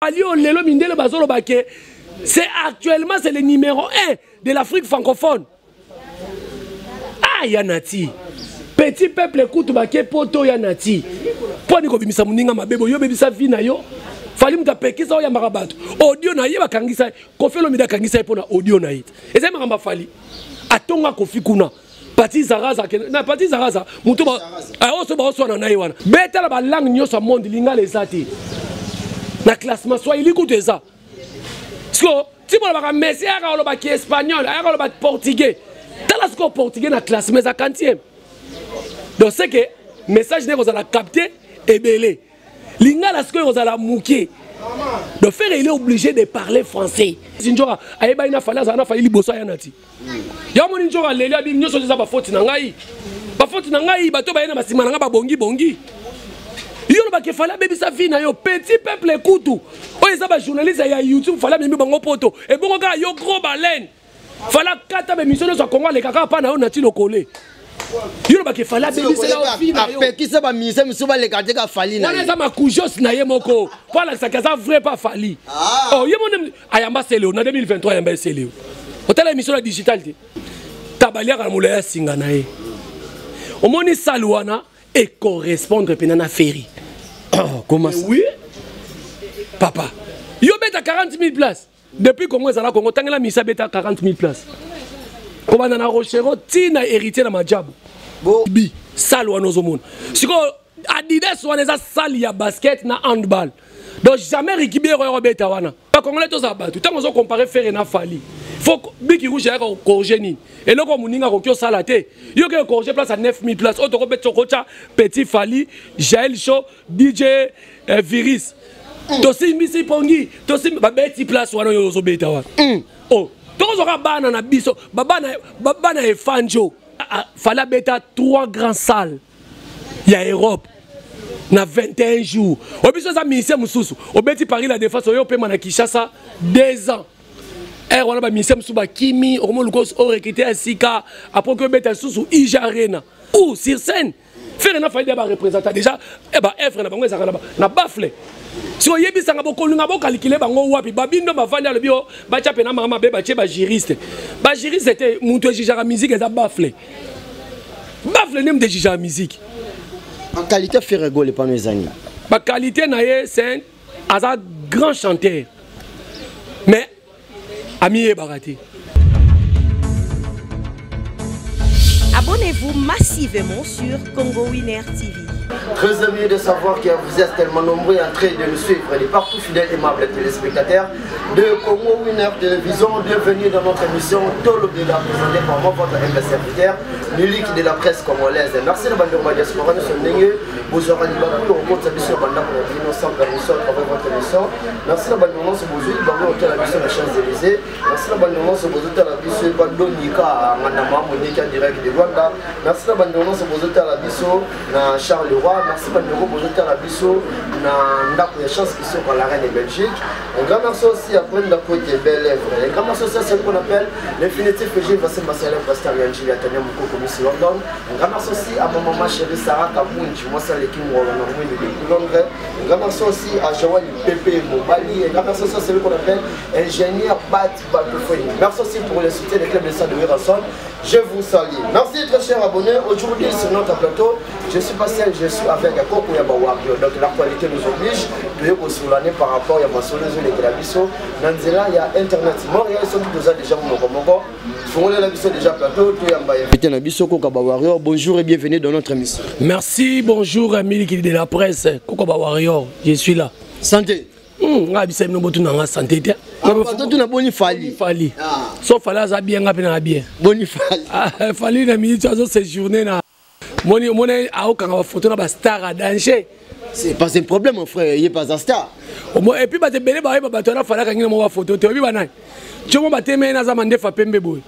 Fally oyo lelo mindele bazoloba ke c'est actuellement c'est le numéro 1 de l'Afrique francophone. Ah ya nati. Petit peuple kutu bake poto ya nati. Mpo ni kobimisa moninga mabe boyo bebisa vie na yo. Fally moto apekisa oyambaka bato. Audio na ye bakangisa Koffi Olomide akangisa ye mpo na audio na ye. Ezali makambo ya Fally. Atonga Koffi kuna. Pati Zaraza na Pati Zaraza moto ba eh, oso baoswana na ye wana betala ba langue nyonso ya monde lingala eza te na classement swahili kutu eza siko ti bolobaka messi ayaka koloba ki espagnol ayaka koloba portugais tala sikoyo portugais na classement eza quantième donc c'est que message nde kozala capte ebele lingala sikoyo ekozala muke donc frère il est obligé de parler français njoka ayebani na fali azala na fali liboso aya na ti yo amoni njoka aleli abi nyonso eza bafoti na ngai bafoti na ngai bato baye na basima na ngai babongi bongi yo olobaka efali abebisa vie na yo petit peuple ekutu oyo eza bajournaliste ya youtube fali amemi bango poto ebongo kaka yo gros baleine fala kata bemission nyonso ya kongo aleka kaka mpa na yo nati lokole yo lobaka efali abebisela yo na yo apekisa baministre mosusu baleka te ka fali na wana eza makujos na ye moko mpo alakisaki aza vrai pa fali ah. oh, ye mone ayamba seleo na 2023 ayamba ye seleo otala émission na digital te tabaliaka na molai ya singa na ye omoni sale wana ecorrespondre mpena na ferry oh, comment oui papa yo beta 40 000 place Depuis Congo ezala Congo tangela misa beta 40 000 places. Kobanda na Rochero ti na héritier na Majabu. Bo bi salle wana ozomona. Sikoyo Adidas wana eza salle ya basket na handball. Donc jamais Ricky Biero ya beta wana. Ba Congolais tozala bato. Tango ozo comparer Ferre na Fally. Faut Biki Rouge ayaka ko corriger nini? Eloko moninga akoki osala te. Yo ke corriger place à 9000 places. Oyo tokobeta tokotya Petit Fally, Jael Show, DJ eh, Virus. Tosimbisi pongi, tosimbi babeti place wana oyo ozobeta wana. Oh, tokozwaka bana na biso, babana babana efanjo. Fally abeta trois grands salles ya Europe na 21 jours. Oyo biso eza ministère mosusu. Obeti Paris la Défense oyo opema na Kinshasa 2 ans. Heure wana ba ministère mosusu bakimi, okomoluka orecruter ya sika, après okobeta lisusu IG Arena ou sur scène. Ferre na Fally ba représenta déjà eh ba œuvre na bango ezaka na baffle. Si oyebisanga bokolinga bokalikile bango wapi babindo bavandi alobi o batya mpe na mama mabe batye bajuriste bajuriste te moto ejijaka musique eza baffle baffle nde moto ejijaka musique. Qualité Ferre Gola epano ezani ba qualité na ye c'est aza grand chanteur mais amiyebaka te. Abonnez-vous massivement sur Congo Winner TV. Très heureux de savoir que vous êtes tellement nombreux en train de nous suivre de partout, fidèles et aimables téléspectateurs de Congo Winner Télévision. Bienvenue dans notre émission Tolobela, présentée par moi, votre humble serviteur, Milik de la presse congolaise. Merci de Bandorba Diaspora, nous sommes nés. Bozwaka libaku ya kokotisa biso na bandako na bino sans permission à travers votre émission. Merci na bandeko nyonso bozwi bango kotala biso na Champs-Élysées. Merci na bandeko nyonso bozotala biso epa Donika Ngandama Monique en direct de Rwanda. Merci na bandeko nyonso bozotala biso na Charleroi. Merci bandeko bozotala biso na ndako ya Chance Kisoko la Reine de Belgique. Un grand merci aussi à Brenda Côte Belle Œuvre. Un grand merci aussi à celui qu'on appelle l'infinitif Gilles Vassim Bassalem, Pasteur Yanjili, Atania Moukoko, Miss London. Un grand merci aussi à ma maman chérie Sarah Kamounji, moi c'est l'équipe Mouana Mouine depuis Londres. Un grand merci aussi à Joël Pepe Mobali. Un grand merci aussi à celui qu'on appelle ingénieur Bat Batofoy. Merci aussi pour le soutien des clubs de salle de Wirasson. Je vous salue. Merci très chers abonnés. Aujourd'hui sur notre plateau, je suis pas seul, je suis avec Koko Yabawario. Donc l'actualité nous oblige de nous par rapport à Masolo les Biso. Nanzela, il y a Internet. Montréal, ils sont déjà moko moko. Fongolela biso déjà plateau, toyamba invité na biso Koka ba Warrior. Bonjour et bienvenue dans notre émission. Merci, bonjour Miliki de la presse. Koka ba Warrior, je suis là. Santé. Nga bisa bino botuna nga santé te. Ah, pardon, tuna boni Fally. Fally. Ah. So Fally aza bien nga pe na bien. Boni Fally. Ah, Fally na minute azo séjourner na moni moni aokanga ba photo na ba star à danger. C'est pas un problème mon frère, il est pas un star. Au moins et puis ba tebele ba ba bato na Fally akangi na mo ba photo te oyebi ba nani. Tiomo ba teme na za mandefa pembe boye.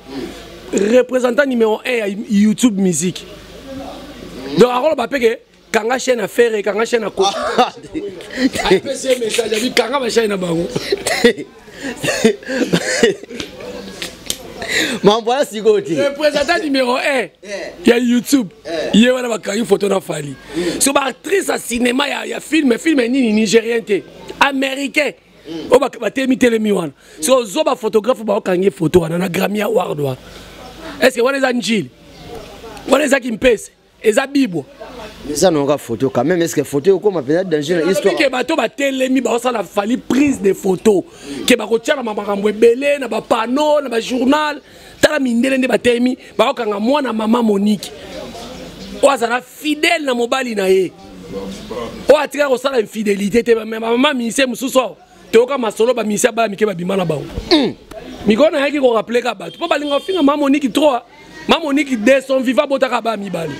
Représentant numéro 1 ya YouTube musique. Donc akolo ba peke kanga chaîne à faire kanga chaîne à Koffi. Apesi ye message abi kanga ba chaîne na bango. Mambo ya sikoyo te. Représentant numéro 1 ya YouTube. Ye wana bakangi photo na Fally. So ba actrice ya cinéma ya film, film nini nigérien te. Américain. Oyo batemi telemi wana. So zo ba photographe baokangi photo wana na Grammy Award wana. Est-ce que wana eza njili? Wana eza kimpese? Eza bibwa? Eza nonga photo quand même. Est-ce que photo okoma mpenza danger na histoire? Ke bato batelemi baosala Fally prise de photo, ke bakotia na makambo ebele na bapano na bajournal. Tala mindele nde batelemi baokanga mwana mama Monique oyo azala fidèle na mobali na ye, oyo atikala kosala infidélité te. Bamama ministère mosusu awa, toyoka masolo, baministère baya mike babima na bango. Mikolo nayaki korappeler ka bato mpo balinga ofinga mama Monique trop. Mama Monique, de son vivant, abotaka baya mibale.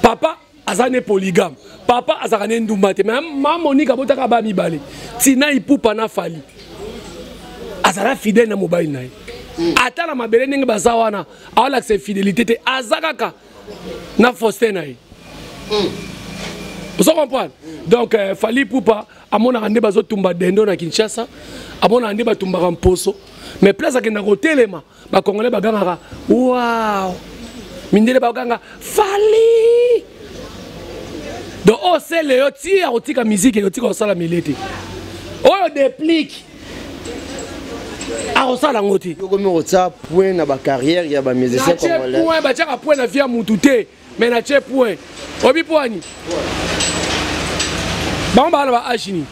Papa aza ne polygame, papa azalaka ne ndumba te, mais mama Monique abotaka baya mibale, Tina Ipupa na Fally. Azala fidèle na mobali na ye. Ata na mabele ndenge baza wana, aolakisa infidélité te, aza kaka na Faustin na ye. Ozo comprendre? Donc Fally Ipupa amonaka nde bazotumba dendo na Kinshasa, amonaka nde batumbaka mposo, mais place akenda kotelema, Bakongolais bagangaka wow, mindele baganga Fally. Donc oyo sele yo ti akotika musique, ekotika kosala milie te. Oyo déplique akosala yango te. Okomi kotia point na bacarrière ya bamusicien congolais? Point batiaka point na vie ya mutu te, mais natie point. Oyebi po ani bango baa na baage nini?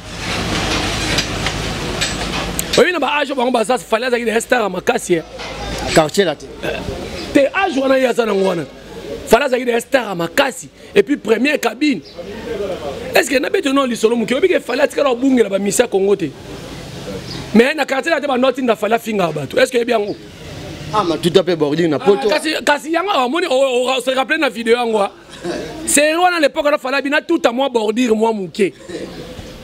Oyebi na baage oyo bango baza, Fally azalaki na star ya makasi. Quartier la te. Te, age wana ye aza nango wana, Fally azalaki na star ya makasi et puis première cabine. Est ce que nabeti no lisolo moke? Oyebi ke Fally atikala obungela bamisi ya Congo te, mais na quartier na te bando atinda Fally afingaka bato. Est ce que oyebi yango? Ah, matuta mpe bordure na poto. Kasi yango amoni, se rappele na video yango seri wana, l'époque wana Fally abina tuta mwa bordure mwa moke.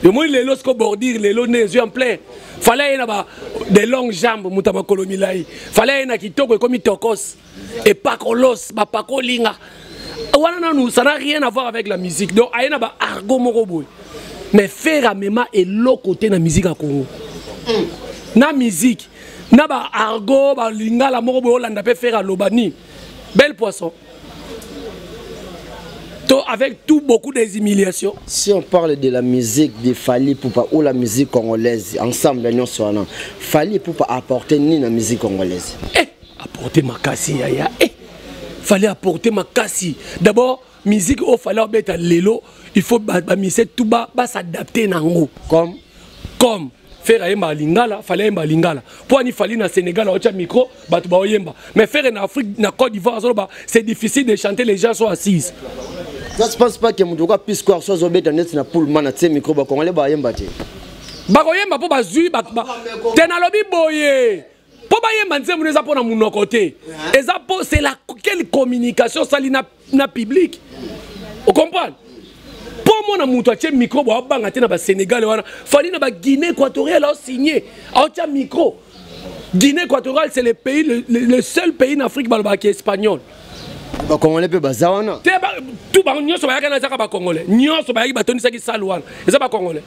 Yomoni lelo siko bordure lelo nde ezwi en plein. Fally aye na ba de longues jambes, moto ya makolo milai. Fally aye na kitoko, ekomi tokos epakolos bapakolinga wana nanu, ça n'a rien à voir avec la musique. Donc aye na ba argot moko boye, mais Ferre amema eloko te na musique ya Congo, na musique na ba argot, balingala moko boye. Olanda mpe Ferre aloba nini? Belle poisson to avec tout beaucoup des humiliations. Si on parle de la musique de Fally Ipupa ou la musique congolaise ensemble nyonso wana, Fally Ipupa apporter nini na musique congolaise? Eh, apporter makasi yaya. Eh, Fally apporter makasi. D'abord musique oyo Fally obeta lelo, il faut bamusicien tout bas'adapter nango. Comme? Comme Ferre ayemba lingala, Fally ayemba lingala. Mpo ani Fally na Sénégal aotya micro, bato baoyemba, mais Ferre na Afrique, na Côte d'Ivoire, azoloba c'est difficile de chanter, les gens sont assises. Ça se pense pas que moto oka P-Square so azobeta neti na Pullman, atie micro, bakongole bayemba te? Bakoyemba mpo bazwi te. Nalobi boye, mpo bayemba nzembo eza mpo na monoko te, eza mpo c'est la quelle communication osali na public, ocomprendre? Mpo mona moto atie micro bo abanga te na Basénégal wana. Fally na Baguinée équatoriale aosigne, aotia micro. Guinée équatoriale, c'est le pays le seul pays en Afrique balobaki espagnol. Bakongolais mpe baza wana? Te, tout bango nyonso bayaki na ezaka Bakongolais nyonso bayaki, batondisaki salle wana, eza Bakongolais.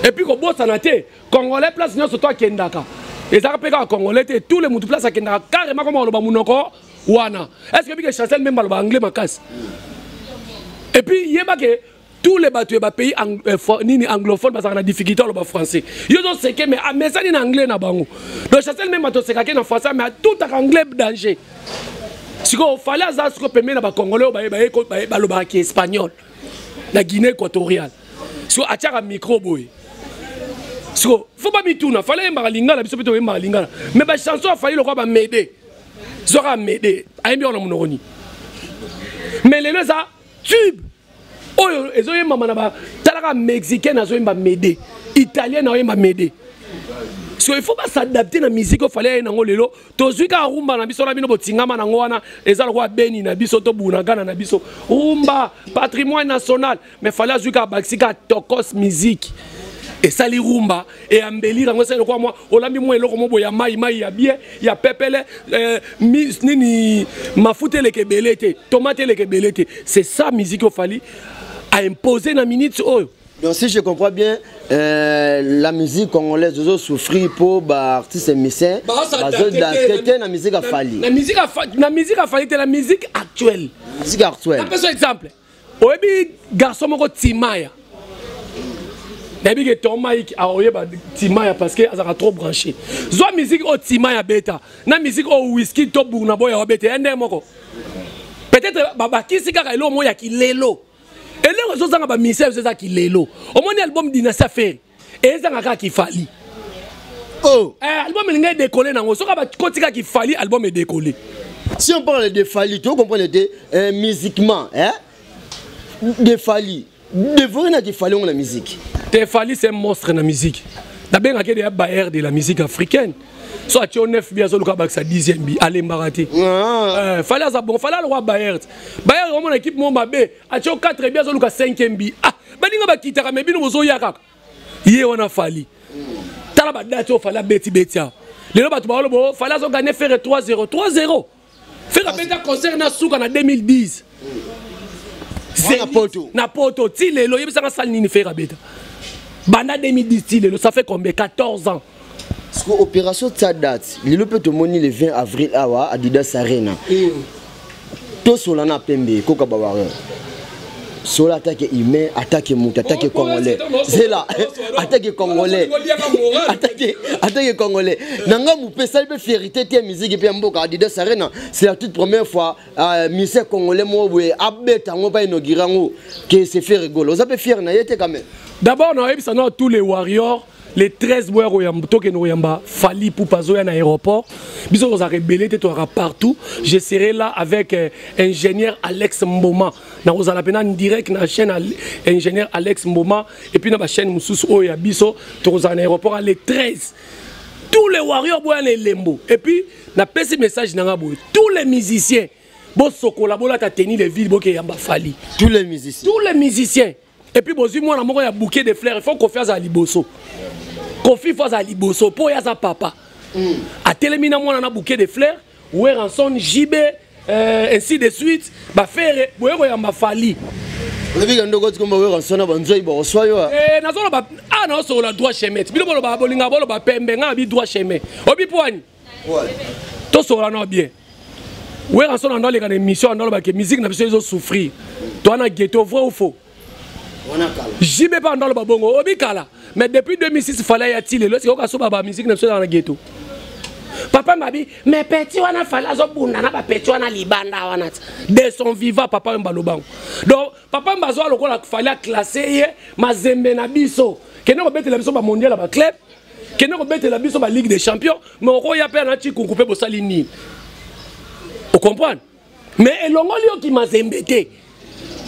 Et puis kobosana te, Congolais place nyonso to akendaka, ezaka mpe kaka Congolais te, tous les mutu place akendaka carrément koma oloba monoko wana. Est ce que bike Chancel même baloba anglais makasi? Et puis yeba ke tous les bato ya bapays nini anglophone bazalaka na difficulté aloba français. Yo ozoseke, mais amesani na anglais na bango. Donc Chancel même bato osekake na français, mais atutaka anglais danger. Sikoyo Fally aza sikoyo pembeni na Bacongolais oyo balobaka espagnol na Guinée équatoriale. Sikoyo atiaka micro boye, sikoyo fo bamituna. Fally ayembaka lingala, biso mpe toyembaka lingala, mais bachanson aFally lokwa bamede zwaka amede ayembi wana monoko nini? Mais lelo eza tube oyo ezoyembama na batalaka mexicain azoyemba mede, italien azoyemba mede. So il faut bas'adapter na musique oyo Fally aye nango lelo. Tozwi kaka rumba na biso na bino botingama nango wana, eza lokola beni na biso to Bunagana na biso, rumba patrimoine national. Mais Fally azwi kaka bakisi kaka tokos musique, esali rumba eyambeli yango, esali lokola mwa olambi mwa eloko mo boye ya mai mai ya bien ya pepele, nini, mafuta eleka ebele te, tomate eleka ebele te. C'est ça musique oyo Fally aimposé na minute oyo. Donc si je comprends bien, la musique congolaise ozo souffrir pour ba artistes musiciens bazo danser na musique ya Fally. Na musique ya Fally te, la musique actuelle. Musique actuelle. Napesa exemple. Oyebi garçon moko Timaya? Nayebi ke ton Mike akoyeba Timaya parce que azalaka trop branché. Zwa musique oyo Timaya beta na musique oyo Whisky to Burna Boy abeta ya ndenge moko. Peut-être babakisi kaka eloko moko ya kilelo. Eloko ezozanga ba musiciens eza kilelo. Omoni album Dynastie Ferre ezanga kaka kifali. Oh. Eh, album elingi edécoller nango soki bakoti kaka kifali album edécoller. Si on parle de Fally, tu comprends te musiquement, hein? De Fally. Dévoré na Fally on la musique. Te Fally c'est un monstre na musique. Nabengaki de baer de la musique africaine. So atie 9 bi azoluka bakisa 10e bi alembaka te. Ah. Eh, Fally aza bon, Fally alokwa baer. Baer omona équipe mo mabe, atie 4 bi azoluka 5e bi. Ah, baninga bakitaka mais bino bozoya kaka. Ye wana Fally. Tala ba date oyo Fally abeti beti awa. Lelo bato baoloba oh, Fally azogane Ferre 3-0 3-0. Ferre abeta concert na suka na 2010. Na poto. Na poto ti lelo yebisaka sale nini Ferre abeta. Banda 2010 ti lelo ça fait combien 14 ans. Parce que opération tia date, lelo pe tomoni le 20 avril awa Adidas Arena. Tosola na pembe koka ba warrior. Sola attaque humain, attaque moto, attaque congolais. Zela, attaque congolais. Attaque, attaque congolais. Nanga mupesa pe fierté te musique pe mboka Adidas Arena, c'est la toute première fois musicien congolais mo boye abeta ngo pa inaugurer ngo que c'est fait rigolo. Oza pe fier na yete quand même. D'abord na yebisa na tous les warriors les 13 boya koyamba tokende koyamba Fally Ipupa azoya na aéroport. Biso toza rebelle te toyaka partout. Je serai là avec ingénieur Alex Mboma. Nakozala mpe na direct na chaîne ingénieur Alex Mboma et puis na ba chaîne mosusu oyo ya biso tokozala na aéroport les 13. Tous les warriors boya na elembo. Et puis napesi message na nga boye tous les musiciens bosokola bolata tenue de ville bokeyamba Fally. Tous les musiciens. Tous les musiciens. Et puis bozwi mwana moko ya bouquet de fleurs, il faut Koffi azala liboso. Koffi faut azala liboso po ya za papa. Atelemi na mwana na bouquet de fleurs, Werrason, JB, ainsi de suite, ba faire boye koyamba Fally. Oyebi ka ndoko tikomba Werrason na banzoi ba oswa yo. Eh nazo ba ah na so la droit chemin. Bino bolo ba bolinga bolo ba pembe nga bi droit chemin. Obi poani. Ouais. To so la no bien. Werrason na ndoleka na émission ndolo ba ke musique na biso ezo souffrir. Toi na ghetto vrai ou faux? JB pa ndolo ba bongo obi kala. Mais depuis 2006 fallait ya tile lo sikoka so ba musique na biso na ghetto. Papa mabi mais petit wana fallait azo bunda na ba petit wana libanda wana de son vivant papa mba lobango. Donc papa mba zo lokola fallait classer ye mazembe na biso. Kende ko betela biso ba mondial ba club. Kende ko betela biso ba ligue des champions mais okoya pe na chikunku pe bosali nini. Vous comprenez? Mais elongoli yo ki mazembe te.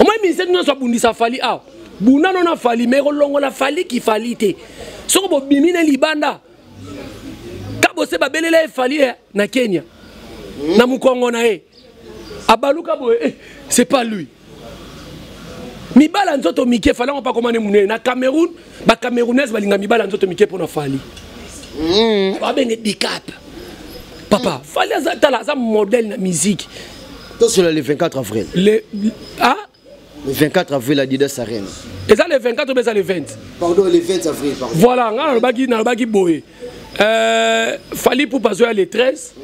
Au moins ministère nyonso abundisa Fally awa. Bunda no na Fally mais kolongola Fally ki Fally te. Soko bobimi na libanda. Kabose babelela ye Fally na Kenya. Na mukongo na ye. Abaluka boye, c'est pas lui. Mibala nzoto mike Fally ngo pa komane munene na Cameroun, ba Camerounaise balinga mibala nzoto mike pona Fally. Ba benge dicap. Papa, Fally aza tala aza modèle na musique. Tout sur le 24 avril. Le ah le 24 avril Adidas Arena. Et ça le 24 ou bien ça le 20? Pardon, le 20 avril, pardon. Voilà, nga na lobaki boye. Fally pour passer le 13.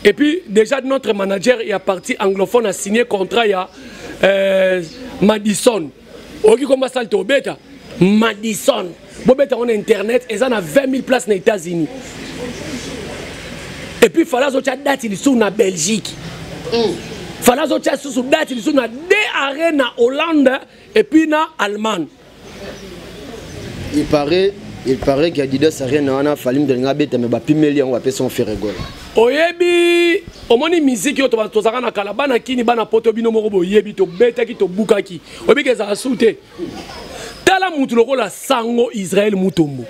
Et puis déjà notre manager est parti anglophone a signé contrat ya Madison. Oki comme ça to beta Madison. Bobeta on internet et ça na 20 000 places aux États-Unis. Et puis Fally azotia date lisusu na Belgique. Fally azotia susu date lisusu na deux arènes na Hollande et puis na Allemagne. Il paraît qu'il y a Adidas Arena wana Fally mdelinga beta mais ba pimeli yango ba pesa on fait rigole. Oyebi omoni musique yo to tozaka na kala bana kini bana poto bino moko boyebi to betaki to bukaki. Oyebi ke ezala su te. Tala mutu lokola sango Israël Mutombo.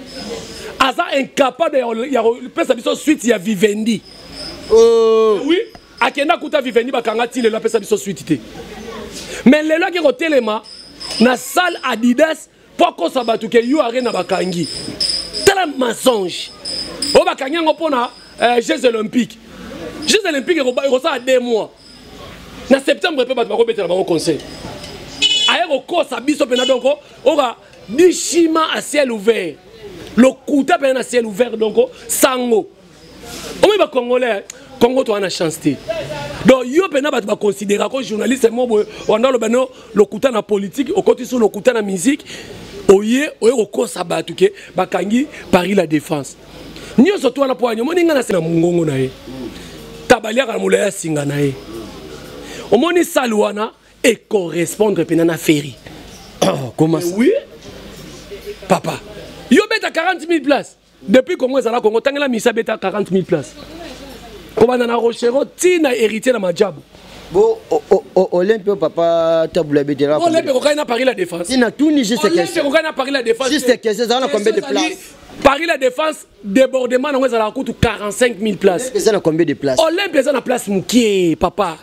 Aza incapable ya pesa biso suite ya Vivendi. Oh. Oui, akenda kuta Vivendi bakanga ti lelo pesa biso suite te. Mais lelo ake kotelema na salle Adidas po akosa bato ke yo arena bakangi. Tala mensonge. Oyo bakangi yango mpona Jeux Olympiques. Jeux Olympiques ekosala 2 mois. Na septembre pe bato bakobetela bango conseil. Aye kokosa biso pena donc oka dishima à ciel ouvert. Lokuta pena na ciel ouvert donc sango. Omi ba congolais Congo to ana chance te. Donc yo pena bato ba considérer ko journaliste mo boye wanda lo bano lokuta na politique okoti sur lokuta na musique. Oye oye kokosa bato ke bakangi Paris la Défense. Nyonso to wana po ani omoni nga na se na mongongo na ye. Tabaliaka na molai ya singa na ye. Omoni salle wana e correspondre pena na Ferry. Oh, comment ça? Oui. Papa, yo beta 40 000 places. Depuis Congo ezala Congo, tangela misa beta 40 000 places. Kobanda na Rochero ti na héritier na Majabu. Bo Olympia papa Tabula betela. Olympia kokai na Paris la Défense. Tina tuni juste question. Olympia kokai na Paris la Défense. Juste question, ça na combien de places? Paris la Défense débordement nango ezalaka kutu 45 000 places. Eza na combien de places? Olympia eza na place mokie papa.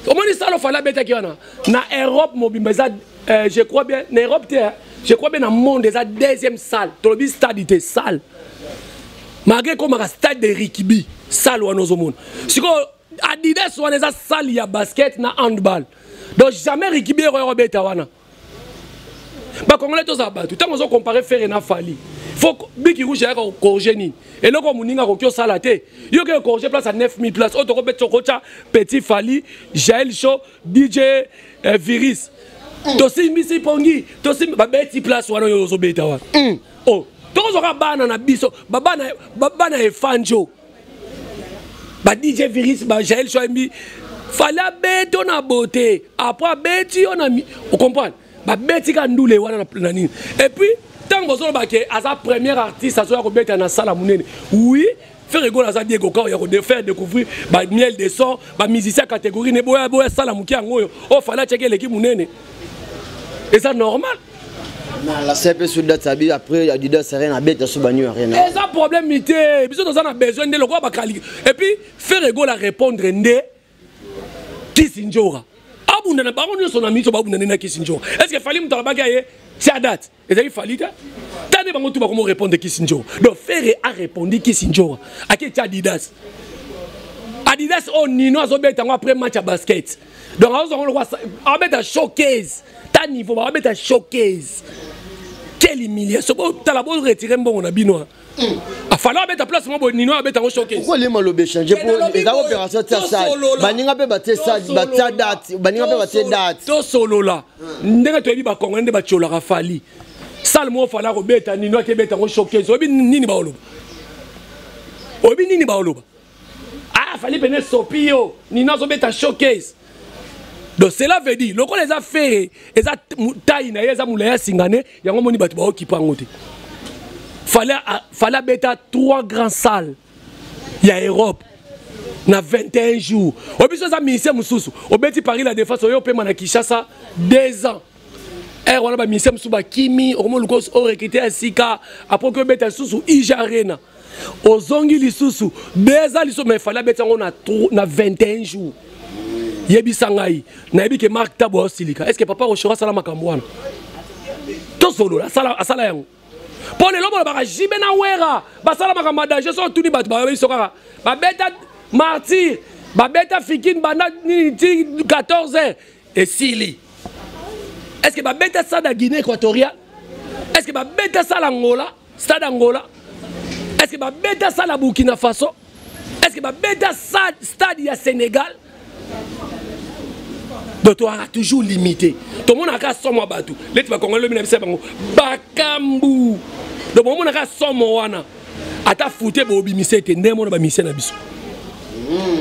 Omoni salo fala betaki wana na Europe mobimba eza je crois bien na Europe te, je crois bien na monde eza deuxième salle. Tolobi stade te salle. Malgré komaka stade de rugby salle wana ozomona. Sikoyo Adidas wana eza salle ya basket na handball. Donc jamais rugby ekoya kobeta wana. Ba Congolais tozala bato ntango ozo comparer Ferre na Fally, faut biki rouge ayaka kocorriger nini eloko moninga akoki osala te. Yo ke corriger place ya 9000 place oyo tokobeta tokotya petit Fally, Jael Show, DJ Virus. Tosimbisi pongi, tosimbi babeti place wana oyo ozobeta wana. Oh, tokozwaka bana na biso, babana babana efanjo. Ba DJ Virus, ba Jael Show mbi Fally abeto na beauté, après abeti yo na o comprendre? Ba beti ka ndule wana na nini. Et puis tango bozoloba ke aza premier artiste azoya kobeta na sala munene. Oui, Ferre Gola aza Diego Kao ya ko faire découvrir ba miel de son, ba musicien catégorie ne boya boya sala muki yango oyo. Oh Fally acheke eleki munene. Et ça normal. Na la CP sur date abi après Adidas Arena beta sur Banyu Arena. Et ça problème mité, biso toza na besoin de lokwa bakali. Et puis Ferre Gola répondre nde Kisinjora. Abunda na bango nyonso na miso babunda nde na Kisinjora. Est-ce que Fally mutu alobaki aye tia date? Ezali Fally te? Tande bango tout bakomo répondre Kisinjora. Donc Ferre a répondu Kisinjora. Ake tia Adidas. Adidas oh Nino azobeta ngo après match à basket. Donc azongo lokwa abeta showcase. Ta niveau ba abeta showcase. Quelle humiliation. Bon tala bo retirer mbongo na bino. Afala abeta place mo bo Nino abeta ngo showcase. Pourquoi les malobe changer pour les opérations tia ça? Baninga pe batie ça, batia date, baninga pe batie date. To solola. Ndenge toyebi ba Congolais nde ba tcholaka Fally. Sale mo fala ko beta Nino ake beta ngo showcase. Obi nini ba oloba? Obi nini ba oloba? Ah Fally pene sopi yo. Nino azo beta showcase. Donc cela veut dire lokola eza ferre eza taille na ye eza molai ya singane yango moni bato baokipa yango te. Fallait abeta 3 grandes salles ya Europe na 21 jours. Obiso eza ministère mosusu obeti Paris la Défense oyo opema na Kinshasa 2 ans. Air wana ba ministère mosusu bakimi okomo luka o recruter ya sika après okoki obeta lisusu IJ Arena. Ozongi lisusu 2 ans lisusu mais fallait abeta yango na 21 jours. Yebisa ngai nayebi ke Marc Tabo aosilika. Est-ce que papa Rochera asala makambo wana? Tosolola, asala yango. Mpo lelo bolobaka JB na Wera basala makambo ya danger, soki otuni bato bayebi biso kaka babeta martyr, babeta fikine banda nini ti 14 heures esili. Est-ce que babeta stade ya Guinée équatoriale? Est-ce que babeta stade Angola? Stade Angola? Est-ce que babeta stade ya Burkina Faso? Est-ce que babeta stade ya Sénégal? Donc tu auras toujours limité. Tout le monde a qu'à somo batu. Les tu vas congolais le ministère bango. Bakambu. Donc on a qu'à somo wana. Ata fouté bo bimise te ndemo na ba mise na biso.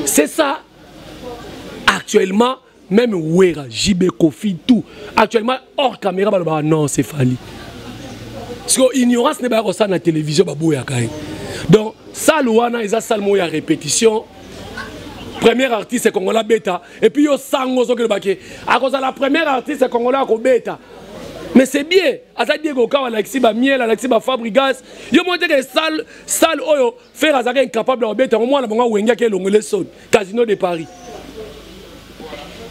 C'est ça. Actuellement même Wera, JB Kofi tout. Actuellement hors caméra ba ba non c'est Fally. Parce que ignorance ne ba ko ça na télévision ba boya kai. Donc salle wana eza salle mo ya répétition. Premier artiste congolais beta et puis yo sango soki lobaki à cause la première artiste congolais ko beta. Mais c'est bien aza Diego Kawa alexi ba miel alexi ba Fabregas yo monte que salle salle oyo faire azaka incapable de beta mwana bonga wenga ke longole son Casino de Paris.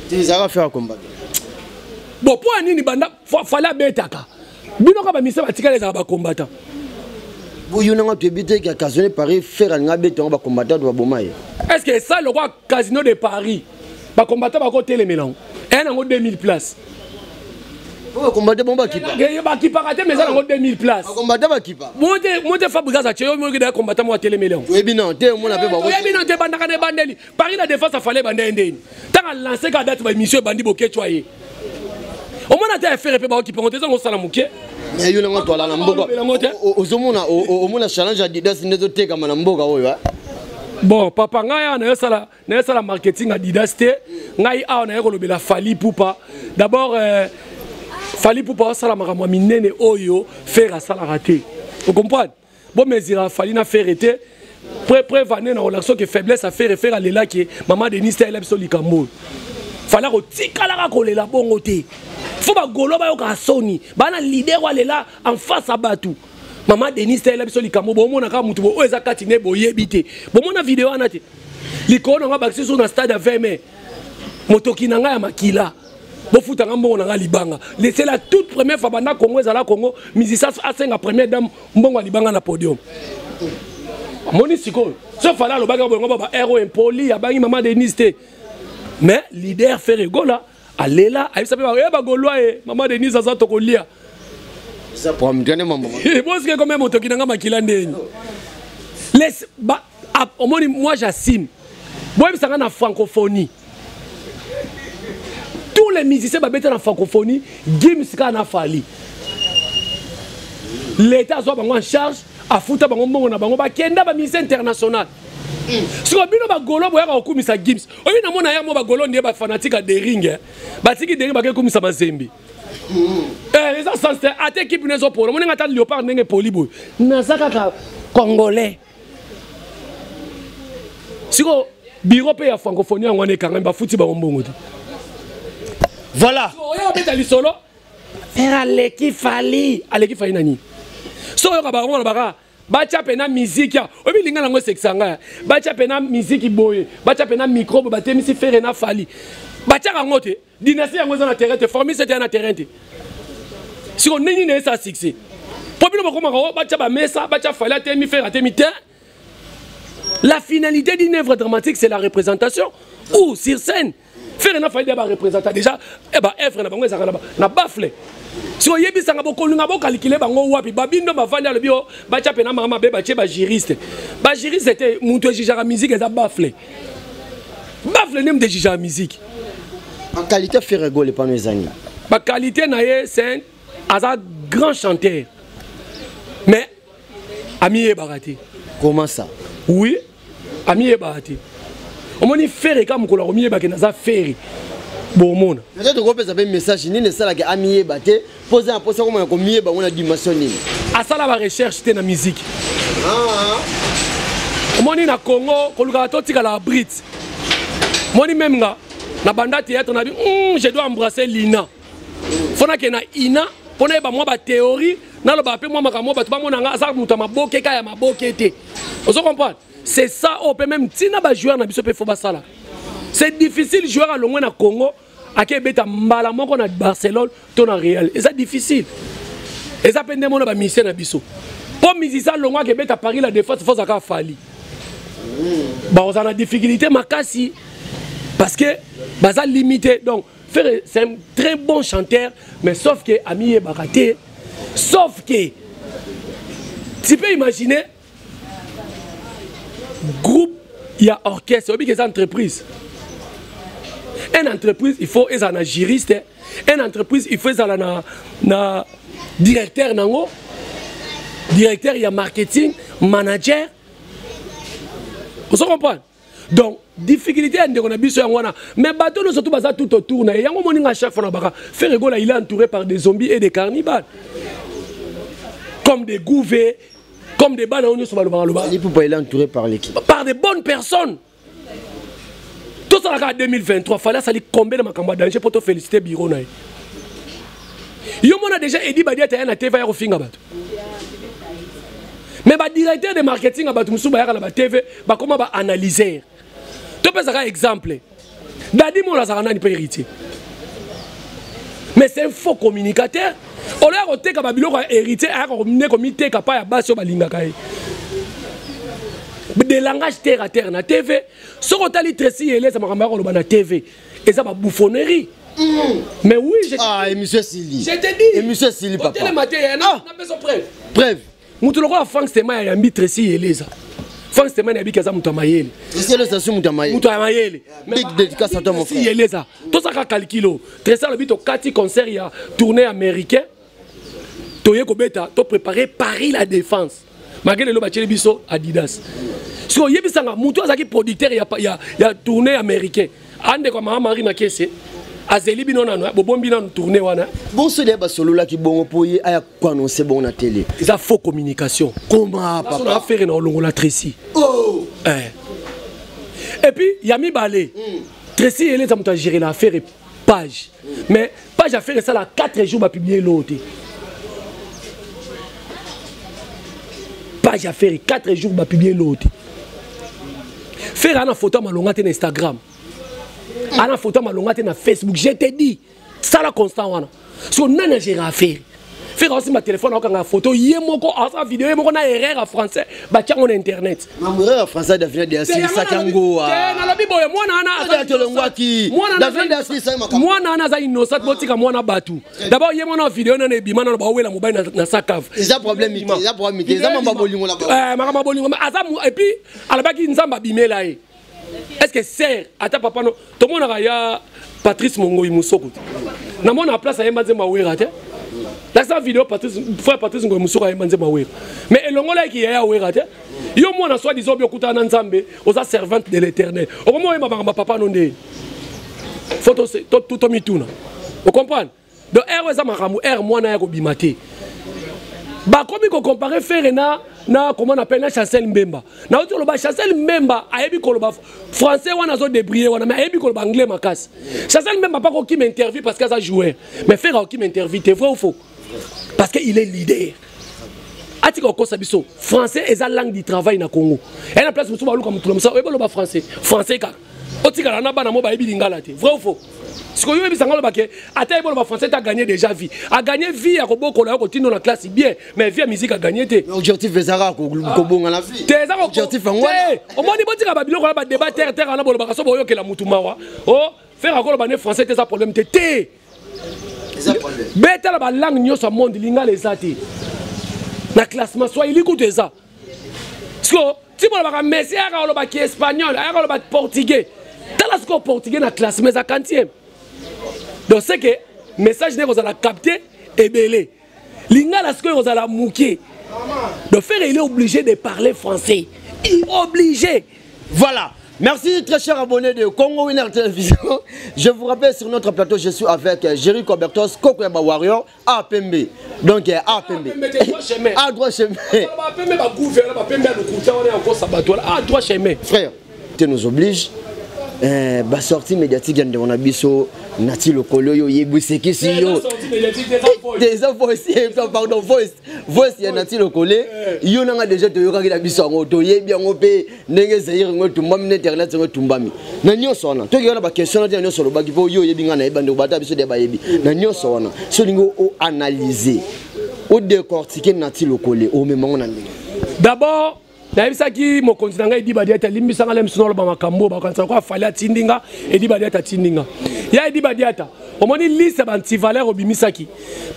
Ti zaka faire combat. Bon pour nini banda fallait betaka. Bino ka ba mise ba tikala ezaka ba combattant. Boyo nanga tu ebite ka Casino de Paris faire nga beta ba combattant ba boma ye. Est-ce que ça le roi Casino de Paris ba combattant ba ko télémélan. Un nango 2000 places. Ba combattant bon ba kipa. Ye ba kipa ka te mais ça nango 2000 places. Ba combattant ba kipa. Monte monte Fabregas a tcheyo mo ki da combattant mo télémélan. Oyebi non te mo na pe ba. Oyebi non te bandaka ne bandeli. Paris la Défense a fallait bande ndeni. Tant à lancer ka date ba émission bandi bokechwa ye. Omona ata ya Ferre mpe baokipe yango te, ezango osala moke. Yo nango twala na mboka ozomona, omona challenge Adidas nde ezotekama na mboka oyo. Bon papa, ngai awa nayosala marketing Adidas te. Ngai awa naye kolobela Fally Ipupa d'abord. Fally Ipupa osala makambo ya minene oyo Ferre asalaka te, ocomprendre? Bomesira Fally na Ferre te. Preuve ane na kolakisa soki faiblesse ya Ferre. Ferre alelaki mama Denis te, ayela biso likambo oyo. Fally akotikalaka kolela bongo te. Fo bagolo bayokaka soni, baa na leader oyo alela en face ya bato. Mama Denis te, ayela biso likambo. Bomona kaka motu oyo eza kati nde boyebi te. Bomona video wana te, likolo nango abakisi so na stade ya 20 mai, motoki na ngai ya makila, bofutanga mbongo na ngai libanga. C'est la toute première fois banda Congo ezala Congo, musicien asenga première dame mbongo ya libanga na podium. Omoni sikoyo, so Fally alobaki boyengo ba baero impoli, abangi mama Denise te. Mais leader Ferre Gola alela, ayebisa mpe e bagolwa ye mama Denise aza tokolia. Bosike kome motoki na nga makila ndeni. Omoni, moi j'assume. Boyebisanga, na francophonie, tous les musiciens babeta na francophonie, Gims kaka na Fally, l'État azwa bango en charge, afuta bango mbongo na bango, bakenda bamusicien international. Siko bino bagolo boyaka kokumisa Gims. Oyo namona ya mo bagolo nde bafanatique ya Daring, batiki Daring, bake kumisa Mazembe. Eza sens te. Ata équipe no ezopola, omoninga ata Léopard ndenge epoli boye, naza kaka Congolais. Siko bureau mpe ya francophonie yango wana ekangami, bafuti bango mbongo te. Voilà. Oyo abeta lisolo, Ferre aleki Fally. Aleki Fally nani? So oyoka bango balobaka batya mpe na miziki ya oyebi linga nango esekisa ngai. Batya mpe na miziki boye, batya mpe na micro boye, batemisi Ferre na Fally. Batiaka yango te. Dynastie yango eza na terrain te, formule 7 ya na terrain te. Siko ndenge nini esa succès mpo bino bokomaka o batya bamesa, batya Fally atemi, Ferre atemi te? La finalité d'une œuvre dramatique, c'est la représentation ou sur scène. Ferre na Fally bareprésentant déjà e baœuvre na bango ezalaka na baffle. Si oyebisanga, bokolinga bokalikile bango wapi? Babindo bavandi, alobi o batya mpe na mama mabe, batie bajuriste. Bajuriste te, moto ejugeaka musique eza baffle. Baffle nde moto ejugeaka musique. Baqualité Ferre Gola epano ezani? Baqualité na ye, c'est aza grand chanteur, mais amiyebaka te. Comment ça? Oui, amiyebaka te. Omoni Ferre ka mokolo akomiyebake naza Ferre, bomona. Peut-être okopesa mpe message nini esalaka amiyeba te, mpo eza na mposa komona komiyeba ngo na dimension nini? Asala barecherche te na musique. Omoni, na Congo kolukaka totikala abrite. Moni, même nga na banda théâtre na bi, je dois embrasser l'INA. Fo nakende na INA mpo nayeba mwa bathéorie, naloba mpe mwa makambo bato bamona nga aza moto ya maboke ka ya maboke te. Ozo comprendre? C'est ça. Oyo mpe même ntina bajoueur na biso mpe fo basala. C'est difficile joueur alongwe na Congo, ake ebeta mbala moko na Barcelone to na Real, eza difficile. Eza mpe nde mona bamusicien na biso, mpo musicien alongwe ake ebeta Paris La Défense, fo azalaka Fally, bakozala na difficulté makasi parce que baza limité. Donc Ferre, c'est un très bon chanteur, mais sauf que amiyebaka te. Sauf que tu peux imaginer groupe ya orchestre, oyebi ke eza entreprise. Une entreprise, il faut ezala na juriste. Une entreprise, il faut ezala na directeur nango, directeur ya marketing, manager. Ozo comprendre? Donc difficulté ya ndeko na biso yango wana. Mais bato nyonso tu baza tout autour na ye. Yango moninga, chaque fois na baka, Ferre Gola, il est entouré par des zombies et des carnivores, comme des gouvets, comme des bana oyo nyonso balobaka loba. Ipupa, il est entouré par l'équipe. Par des bonnes personnes. Tosalaka 2023, Fally asali combien de makambo ya danger mpo tofélicité bureau na ye? Yo mona déjà Edi Badiata ya na TV ya kofinga bato, mais badirecteur de marketing ya bato mosusu bayaka na batv, bakóma baanalyser. Topesaka exemple, Dadi Mola azalaka nani mpe Héritier, mais c'est un faux communicateur. Oloya koteka babiloko ya Héritier, ayaka nde komiteka pa ya basi oyo balingaka ye, de langage terre à terre na TV. Soki otali Tracy Eleza, makambo ya koloba na TV eza baboufonnerie. Mais oui, je Ah, émission esili. Je te dis. Émission esili, papa. Otelema te, napesa preuve. Preuve. Moto lokola Frank Stema ayambi Tracy Eleza. Frank Stemani abiki aza moto ya mayele. Moto ya mayele. Big dédicace à toi mon frère. Yeleza. Tosaka calculo. Trésor alobi tokati concert ya tournée américain. Toye kobeta to préparer Paris la défense. Malgré lelo batieli biso Adidas. Siko yebisanga moto azalaki producteur ya, ya, ya tournée américain. Andeko mama Marie Makese azeli bino nano eh, bobombi nano tournée wana. Bonso de basololaki bongo mpo ye aya koannonce bongo na télé. Eza faux communication. Comment papa? Na affaire na olongola Tracy. Oh. Eh. Et puis ya mibale. Tracy eleza moto a gérer l'affaire page. Mais page affaire esala 4 jours ba publier l'autre. Page affaire 4 jours ba publier l'autre. Faire ana photo malonga te na Instagram. Ana photo malonga te na Facebook. Je te dis, sala constant wana. So nana gérer affaire. Faire aussi ma téléphone akanga photo ye moko asa vidéo ye moko na erreur en français ba tiango na internet. Ma erreur en français Davina de asilisaki yango. Te nalobi boye mwana wana aza tolongwaki. Davina de asilisaki makambo. Mwana wana aza innocent botika mwana batu. D'abord ye mwana vidéo nana ebima nana bawela mobali na sa cave. Eza problème te, eza problème te, eza makambo bolingo na bango. Eh makambo bolingo aza et puis alobaki Nzambe abimela ye. Est-ce que sœur ata papa no tomonaka ya Patrice Mongoyi Musoko namona place ayemba nzembo awera te lakisa video Patrice frère Patrice Ngoyi Musoko ayemba nzembo awera mais elongolaki yaya awera te yo mwana soit disant obi okutana na Nzambe oza servante de l'éternel okomi oyemba makambo papa no nde faut tomituna ocomprendre. Donc R eza makambo R mwana ya kobima te. Bakomi ko comparer Ferre na na comment on appelle na Chancel Mbemba. Na oti koloba Chancel Mbemba ayebi koloba français wana azo débrouiller wana mais ayebi koloba anglais makasi. Chancel Mbemba pas kokima interview parce que aza joueur. Mais Ferre akokima interview te vrai ou faux? Parce que il est leader. Atika kokosa biso français eza langue du travail na Congo. Et na place mosusu baluka mutu na mosala oyebi oloba français. Français kaka. Otikala na bana mo bayebi lingala te. Vrai ou faux? Sikoyo oyebisa nga oloba ke ata yebi oloba français te a gagné déjà vie. A gagné vie ya kobokola yo kotindo na classe bien, mais vie ya musique a gagné te. Objectif ezalaka kobonga na vie. Te eza objectif yango wana. Te, omoni botika ba biloko na ba débat terre terre wana bolobaka so boyokela mutu mawa. Oh, faire akoloba ne français te eza problème te. Te. Eza problème. Betala ba langue nyonso ya monde lingala eza te. Na classement swahili kutu eza. Siko ti bolobaka Messi ayaka koloba ki espagnol, ayaka koloba portugais. Tala siko portugais na classement eza quantième. Donc c'est que message n'est kozala capté ebele. Lingala sikoyo kozala muke. Donc Ferre il est obligé de parler français. Il est obligé. Voilà. Merci très chers abonnés de Congo Winner Télévision. Je vous rappelle sur notre plateau, je suis avec Jerry Cobertos, Kokoyaba Warrior, A Pembe. Donc A Pembe. A droit chemin. A Pembe ba gouverneur, ba Pembe lokuta wana encore sabato. A droit chemin. Frère, tu nous obliges ba sortie médiatique ya ndeko na biso Nati Lokolo yo yebisekisi yo. Eza voice, pardon, voice. Voice ya Nati Lokole. Yo nanga déjà toyokaki na biso yango, toyebi yango pe ndenge Zaire yango etumbami na internet yango etumbami. Na nyonso wana, toki na ba question na nyonso olobaki po yo oyebi nga nayeba ndeko bata biso de bayebi. Na nyonso wana, so olingi o analyser, o décortiquer Nati Lokole, omema ngo na ndenge. D'abord nayebisaki mokonzi na ngai Edi Badiata, limbisanga le miso naloba makambo bakanisa ko afali atindi nga, Edi Badiata atindi nga. Ya Edi Badiata, omoni liste ya ba antivaleur obimisaki,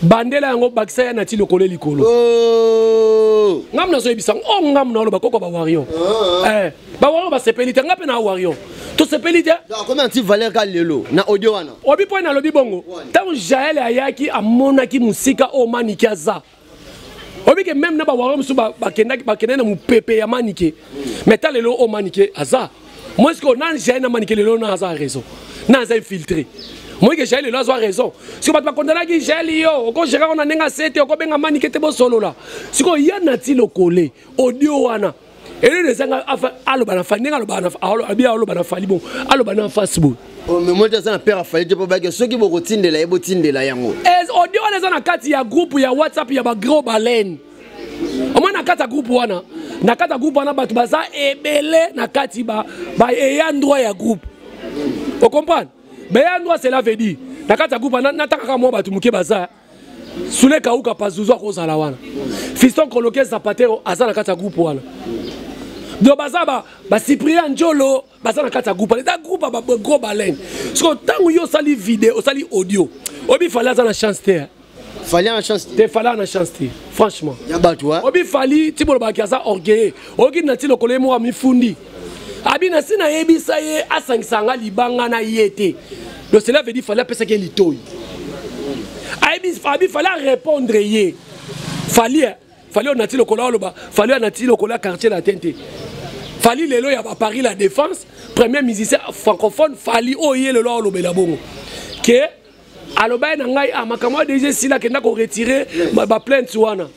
bandela yango bakisa ya Nati Lokole likolo. Oh! Ngam nazoyebisa ngo, oh ngam naloba koko ba warrior. Oh. Eh, ba warrior basepeli te, nga pe na warrior. Tosepeli te. Donc comme antivaleur ka lelo na audio wana. Obi po nalobi bongo. Tango Jaël ayaki amonaki musika o maniki aza. Obi ke même na ba warrior musu ba bakendaki bakendaki na mupepe ya manike. Mais ta lelo o manike aza. Moi ce que na Jaël na manike lelo na aza raison. Na aza infiltré. Moi que Jaël lelo aza raison. Si bato bakondalaki Jaël yo, oko gérer na ndenge sete, oko benga manike te bosolola. Siko ya Nati Lokole audio wana. Elelo ezanga afa aloba na Fally, ndenge aloba na aloba, aloba na Fally bon, aloba na Facebook. Oh, mais moi aza na père afali te mpo bake soki bokotindela ye botindela yango. Ez audio wana eza na kati ya groupe ya WhatsApp ya ba gros baleine. Omoni na kati ya groupe wana, na kati ya groupe wana bato baza ebele na kati ba, ba ayant droit ya groupe. O comprendre? Ba ayant droit cela veut dire na kati ya groupe wana natakaka mwa bato moke baza. Soule Kauka Pazuzu akozala wana. Fiston Koloke Zapatero aza na kati ya groupe wana. Donc baza ba, ba Cyprien Njolo baza na kati ya groupe wana. Eza groupe ya ba gros baleine. Siko ntango yo osali video, osali audio, oyebi Fally aza na chance te. Fally na chance te. Fally na chance te, franchement. Ya bato. Obi Fally ti bolobaki aza orgueilleux. Oyoki Nati Lokolo ye moko amifundi, abi na si nayebisa ye asangisa nga libanga na ye te. Donc cela veut dire Fally apesaki ye litoi. Ayebi abi Fally arépondre ye. Fally, Fally oyo Nati Lokolo aloba, Fally oyo Nati Lokolo ya Quartier Latin te, Fally lelo ya Paris La Défense, premier musicien francophone. Fally oyo ye lelo alobela bongo ke aloba ye na ngai, ah, makambo oyo déjà esila, akenda koretirer baplainte wana,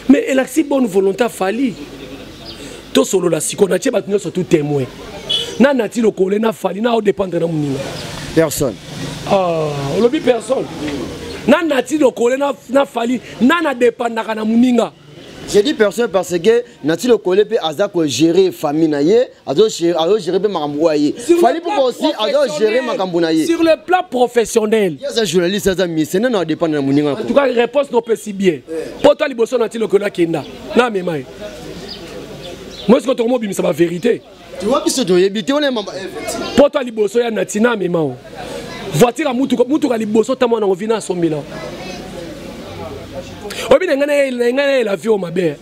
mais elakisi bonne volonté. Fally, tosolola sikoyo, natie bato nyonso tout témoin na Nati Lokole na Fally na odépendre na moninga. Personne. Ah, olobi personne. Na Nati Lokole na Fally na nadépendaka na moninga? J'ai dit personne parce que Nati Lokole mpe aza kogérer famille na ye, azogérer mpe makambo oyo ye. Fally mpo aussi azogérer makambo na ye. Sur le plan professionnel. Ye aza journaliste, aza musicien, nano adépendre na moninga? En tout cas, réponse nopesi bien. Mpo to liboso, Nati Lokole akenda na amema ye. Moi sikoyo tokomobimisa bavérité. Tiwa biso toyebi te wana mamba. Mpo to liboso ya Nati na amema o voiture ya mutuka, mutuka liboso ta mwana ngo vina asombela. Oyebi na ngai nayela vie oyo mabe,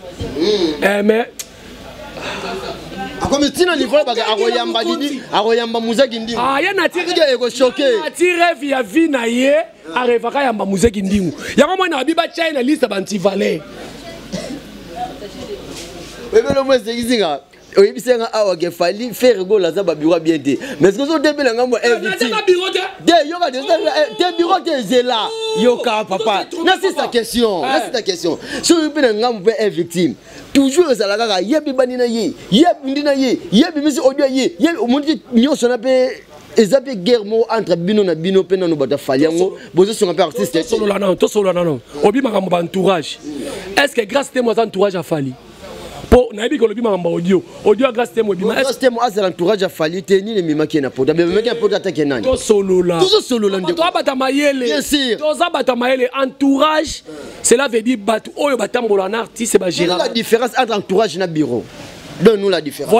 mais Akomi ntina niveau baka akoyamba Didi, akoyamba Muzaki Ndingu. Ah, ye Nati ekochoquer. Nati rêve ya vie na ye, arêvaka yamba Muzeki Ndingu. Yango mwana abi batya ye na liste ya baantivaleur. Oyebelo mo esekisinga, oyebisi nga awa ke Fally, Ferre Gola aza babureau bien te, mais soki ozodebela ngambo bureau te. Te, yoka te, bureau te, ezela, yoka papa, nasisa question, nasisa question. Soki mpe na ngambo mpe un victime toujours ezala kaka ye bibani na ye, ye abundi na ye, ye bimisi audio ye, ye omoni te, nyonso na mpe eza mpe guerre moko entre bino na bino mpe nano bato afali yango bozosonga mpe artiste. Tosolola nano, tosolola nano. Obi makambo baentourage, est ce que Grâce Temo aza entourage afali? Mpo nayebi ke olobi makambo audio, audio ya Grâce Temo ebima. Grâce Temo azala entourage afali te. Nini ememaki ye na poto? Ememaki na poto atake nani? Tosolola. Tozosolola, ndeko. Toza bato ya mayele. Bien sûr. Toza bato ya mayele. Entourage, cela veut dire bato oyo batambola na artiste, bagéra. La différence entre entourage na bureau, donne-nous la différence.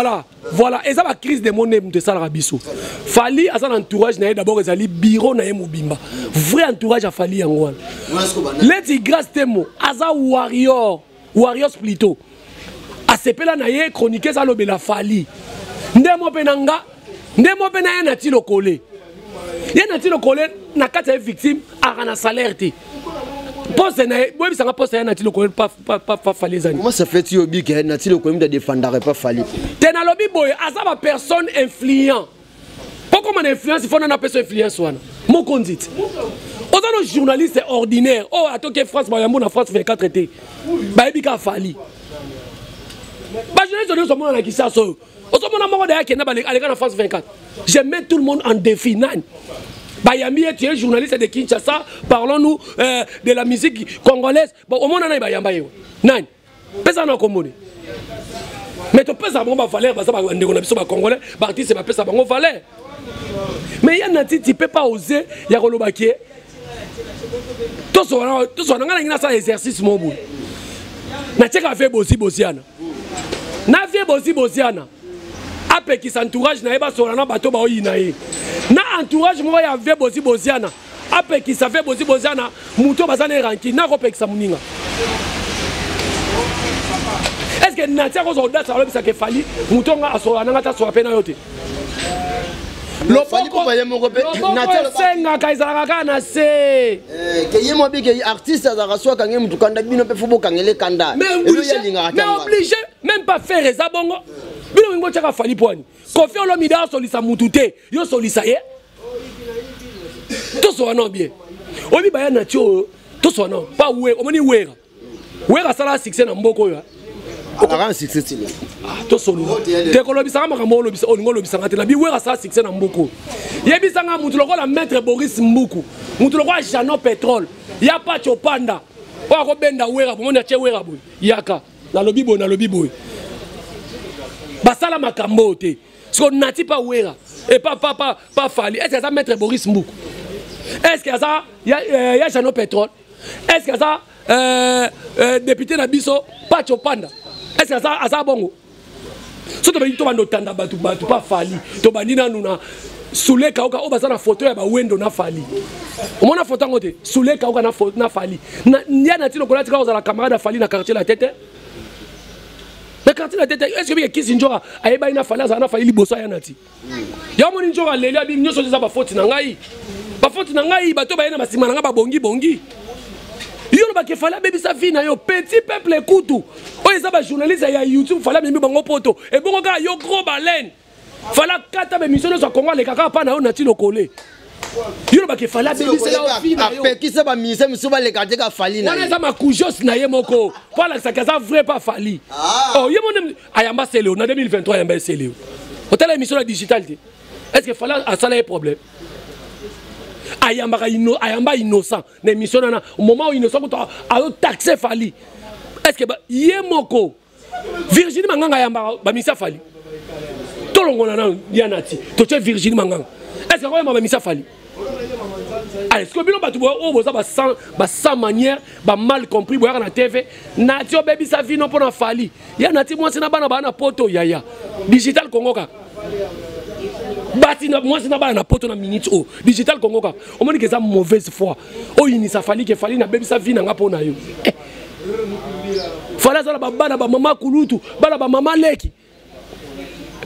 Voilà, eza bacrise de monde moto esalaka biso. Fally aza na entourage na ye d'abord, ezali bureau na ye mobimba. Vrai entourage afali yango wana. Leti Grâce Temo aza warrior, warriors plutôt, asepela na ye chroniqueuse, alobela Fally nde mo mpe na nga, nde mo mpe na ye Nati Lokole. Ye Nati Lokole na kati ya ye victime aka na salaire te. Poste na ye, boyebisanga poste ya ye Nati Lokole pa Fally ezani? Comment ça fait ti obi ke Nati Lokole mutu adefendaka pa Fally? Te, nalobi boye, aza bapersonne influent. Mpo koma na influence, fo nana apesa influence wana mokonzi ti oza no journaliste ordinaire oyo atoki France, bayambo na France 24 te, bayebi kaka Fally. Bajournaliste nyonso omona na Kisasa oyo, ozomona moko daya akenda aleka na France 24. Je mets tout le monde en défi. Nani bayambi ye? Tu es journaliste de Kinshasa, parlons-nous de la musique congolaise. Bon, omona nani bayamba ye? Nani pesa na komoni? Mais topesa bango bavaleur, baza bandeko na biso bacongolais, baartiste, bapesa bango valeur. Mais ya Nati, tu peux pas oser ya koloba ke toswana toswana. Ngai nangi nasala exercice mo boye, natieka vie bozi boziana na vie bozi boziana, apekisa entourage na ye basola na bato baoyina ye, na entourage moko ya vie bozi boziana apekisa vie bozi boziana, moto baza na eranki nakopekisa moninga. Est ce que Nati akozwa audace alobisaka efali moto nga asola nanga te, asola mpe na yo te? Loboko ye moko mpe loboko esengaka ezalaka kaka na se. Ke ye mo abike artiste azalaka so akangi mutu kanda, bino mpe fo bokangele kanda. Mais obligé même pas faire eza bongo. Bino mingi botyaka Fally poani Koffi Olomide asolisa mutu te, yo solisa ye. Tosola no bien. Oyebi baya Nati oyo, tosola no pa we. Omoni Wera, Wera asala succès na mboka oyo. Alaka succès ti lelo. Tosolola te, kolobisanga makambo olobisa, olingi olobisanga te. Nabi Wera asala succès na mboka oyo. Yebisanga mutu lokola maître Boris Mbuku, mutu lokola Jano Pétrole ya Pacho Panda oyo akobenda Wera bomoni atie Wera boye, yaka nalobi boye, nalobi boye, basala makambo oyo te. Siko Nati pa Wera e pa Fally, est ce que aza maître Boris Mbuku? Est ce que aza ya Jano Pétrole? Est ce que aza député na biso Pacho Panda? Est ce que aza bongo? So tobandi, tobanda otanda bato, bato pa Fally, tobandi nanu na Soule Kauka oyo baza na photo ya bawendo na Fally. Omona photo yango te? Soule Kauka na na Fally. Na ya na tino kolati kaka ozala camarade ya Fally na quartier la tete. Na quartier la tete, est-ce que bike kisi njoka ayebani na Fally azala na Fally liboso ya nati. Ya moni njoka leli abi nyoso eza ba faute na ngai. Ba faute na ngai bato baye na basima na ngai babongi bongi. Yo lobaki Fally abebisa vie na yo petit peuple kutu. Oyo eza ba journaliste ya YouTube Fally amemi bango poto. Ebongo kaka yo gros baleine. Fala kata ba émission nyonso ya Congo aleka kaka pa na yo nati lokole. Yo lobaki Fally abebisela yo vie na yo. Apekisa ba musiciens mosusu baleka te ka Fally na ye. Wana eza makujos na ye moko. Po alakisaki aza vrai pa Fally. Ah. Oh, ye mone ayamba Celeo na 2023 ayamba ye Celeo. Otala émission na digital te. Est-ce que Fally asala ye problème? Ayambaka ino, ayamba innocent na émission nana moment où innocent kutu azo taxer Fally. Est-ce que ye moko Virginie Manganga ayambaka bamisa Fally tolongola nano ya nati totie Virginie Manganga est ce que akoyamba bamisa Fally? Allez, ce que bino bato oyo boza ba sans manière ba mal compris boyaka na TV nati obebisa vino mpo na Fally ya nati mwasi na bana baa na poto yaya digital Congo kaka basi na mwasi na bana na poto na minute oyo digital Congo kaka omoni ke eza mauvaise foi oyinisa Fally ke Fally nabebisa vi na nga mpo na yo eh. Fally aza na babana bamama kulutu bana bamama leki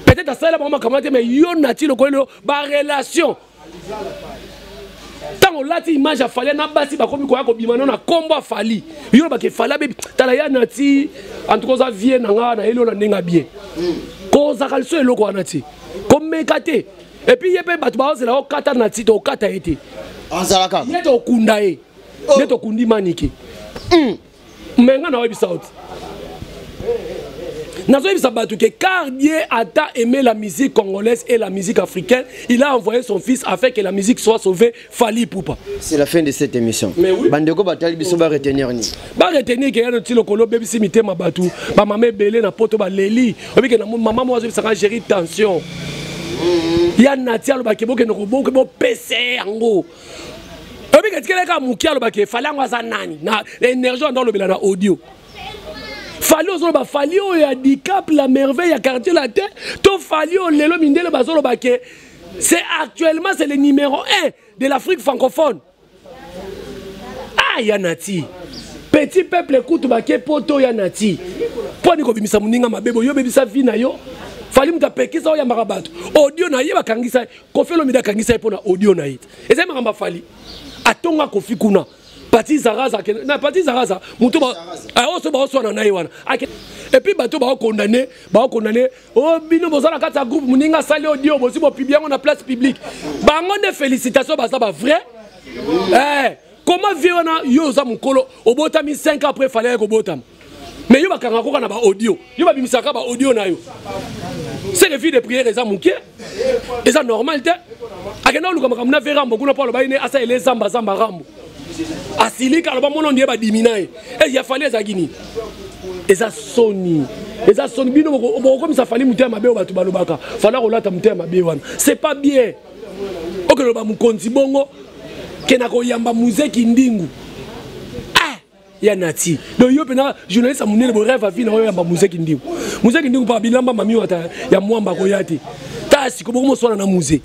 peut-être asalela bango makambo te mais yo nati lokola lelo barelation ntango olati image ya Fally na basi bakomi koya kobima no na nkombo ya Fally yo olobaka Fally abebi tala ya nati en tout cas oza vie na nga nayeli yo na ndenge ya bien kozaka liso eloko wana ti komeka te epuis ye mpe bato baozela okata na ti tokata ye te ye tokunda ye nde tokundi manike me nga naoyebisa yo te nazoyebisa bato ke car Dieu a tant aimé la musique congolaise et la musique africaine, il a envoyé son fils afin que la musique soit sauvée. Fally Ipupa. C'est la fin de cette émission. Mais oui. Bandeko batali biso ba retenir ni. Ba retenir ke yana tilo kolo bebisi mitema bato ba mama ebele na poto ba leli. Obi ke na mama mo azobisaka gérer tension. Ya nati alobaki bokende koboke bopese yango. Obi ke tikele ka moke alobaki Fally yango aza nani na énergie anda olobela na audio. Fally ozoloba Fally oyo ya Dicap la merveille ya quartier latin to Fally oyo lelo mindele bazoloba ke c'est actuellement c'est le numéro 1 de l'Afrique francophone. Ah ya nati petit peuple kutu bake poto ya nati mpo ani kobimisa moninga mabe boyo obebisa vie na yo Fally moto apekisa oyambaka bato audio na ye bakangisa ye Koffi Olomide akangisa ye mpo na audio na ye ezali makambo ya Fally atonga Koffi kuna Pati Zaraza na Pati Zaraza moto oso baoswana na ye wana et puis bato baokondane baokondane o bino boza na kati ya groupe moninga asali audio bosi bopibli yango na place publique bango nde félicitation baza ba vrai eh, comment vie wana yo oza mokolo obotami 5 ans après Fally aye kobotama mais yo bakanga koka na ba audio yo babimisaka ba audio na yo c'est que vie de prière eza moke eza normal te akenda koluka makambo na ve rambo kuna mpo aloba ye ne asalela ezamba zamba rambo asilika aloba mona ondie badimi na ye e ya Fally ezalaki nini eza soni eza soni bino bokokomisa Fally motema mabe oyo bato balobaka Fally akolata motema mabe wana c'est pas bien okoloba mokonzi bongo ke na koyamba muzeki ndingu ah ya nati donc yo mpena journaliste ya monene bo rêve avi na oyo yamba muzeki ndingu muzeki ndingu mpa bilamba mami wata ya mwamba koya te ta siko bokomoswana na muze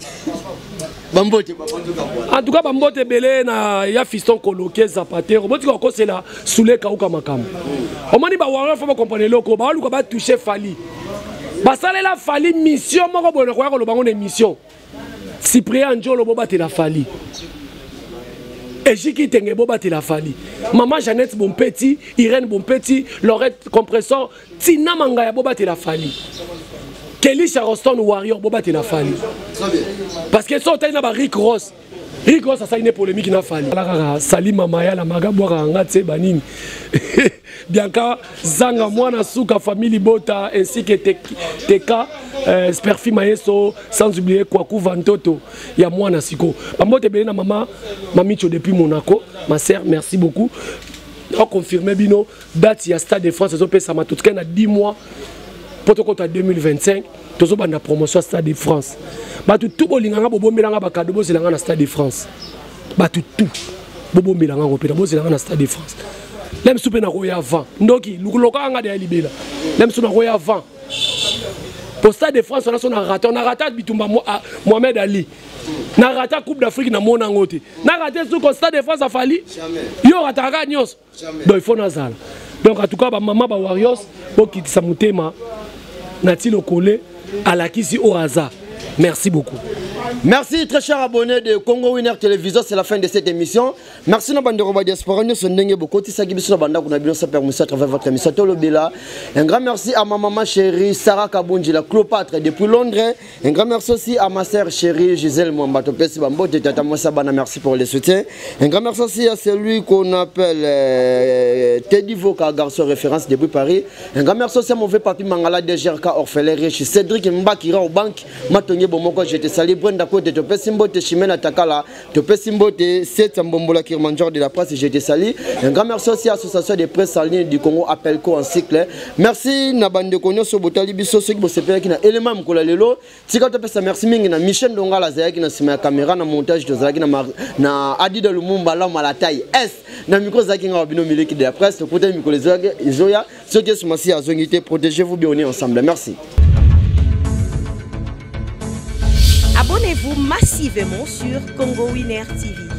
bambote en tout cas bambote ebele na ya fiston koloke zapatero botika kokosela sule kauka makambo omoni bawarrior fo bakomprendre eloko baoluka batouche Fally basalela Fally mission moko boye nakoya koloba ngo na émission Cyprien Njolo bobatela Fally Ejiki Tenge bobatela Fally Maman Jeannette Bompeti Irène Bompeti Laurette Compressor Tina Mangaya bobatela Fally Kelly Charleston Warrior bobatela Fally parce que so otali na ba Rick Ross Rick Ross asali ne polémique na Fally kaka Salima Mayala maga bwaka nga tse banini Bianca Zanga mwana suka famille Bota ainsi que TK Sperfi Maestro sans oublier Kwaku Vantoto ya mwana siko bambote ebele na mama Mamicho depuis Monaco ma sœur merci beaucoup on confirmer bino date ya Stade de France ezopesama totikali na 10 mois po tokota 2025 tozobanda promotion ya Stade de France bato tu bolinganga bobombelanga bakado bozelanga na Stade de France bato tu bobombelanga yango mpena bozelanga na Stade de France la misu mpe nakoya avant ndoki lokaka nga deya libela la misu nakoya avant po Stade de France wana so na rata na rata bitumba Mohamed Ali Na rata Coupe d'Afrique na mona yango te. Na rate suko Stade de France afali. Yo rataka kaka nyonso. Donc il faut nazala. Donc en tout cas ba mama ba Warriors bokitisa motema na tilo kole alakisi oyo aza. Merci beaucoup. Merci très cher abonné de Congo Winner Télévision, c'est la fin de cette émission. Merci na bandeko ba diaspora nyonso ndenge bokotisaki biso na bandako na bino sans permission à travers votre émission Tolobela. Un grand merci à ma maman chérie Sarah Kabunji, la Cléopâtre depuis Londres. Un grand merci aussi à ma sœur chérie Gisèle Mwamba Topesi Bambote Tata Mwasa Bana, merci pour le soutien. Un grand merci aussi à celui qu'on appelle Teddy Voka, garçon référence depuis Paris. Un grand merci aussi à mon vieux papi Mangala DGRK orphelin riche, Cédric Mbakira au banque, Matonge Bomoko, je te salue, Brenda Kote, Topesi Mbote, Chimène Takala, Topesi Mbote, Seth Mbombola Kirmanjor de la presse, je te salue. Un grand merci aussi à l'association des presse en ligne du Congo, Appelco en cycle. Merci na bande nyonso botali biso soki bosepelaki na élément mokolo ya lelo. Tika topesa merci mingi na Michel Ndongala azalaki na nsima ya caméra na montage, tozalaki na Adida Lumumba l'homme à la taille S. Na micro ezalaki nga wa bino Miliki de la presse. Tokutani mikolo ezoya soki Yesu Masiya azongi te. Protégez-vous bien, on est ensemble. Merci. Abonnez-vous massivement sur Congo Winner TV.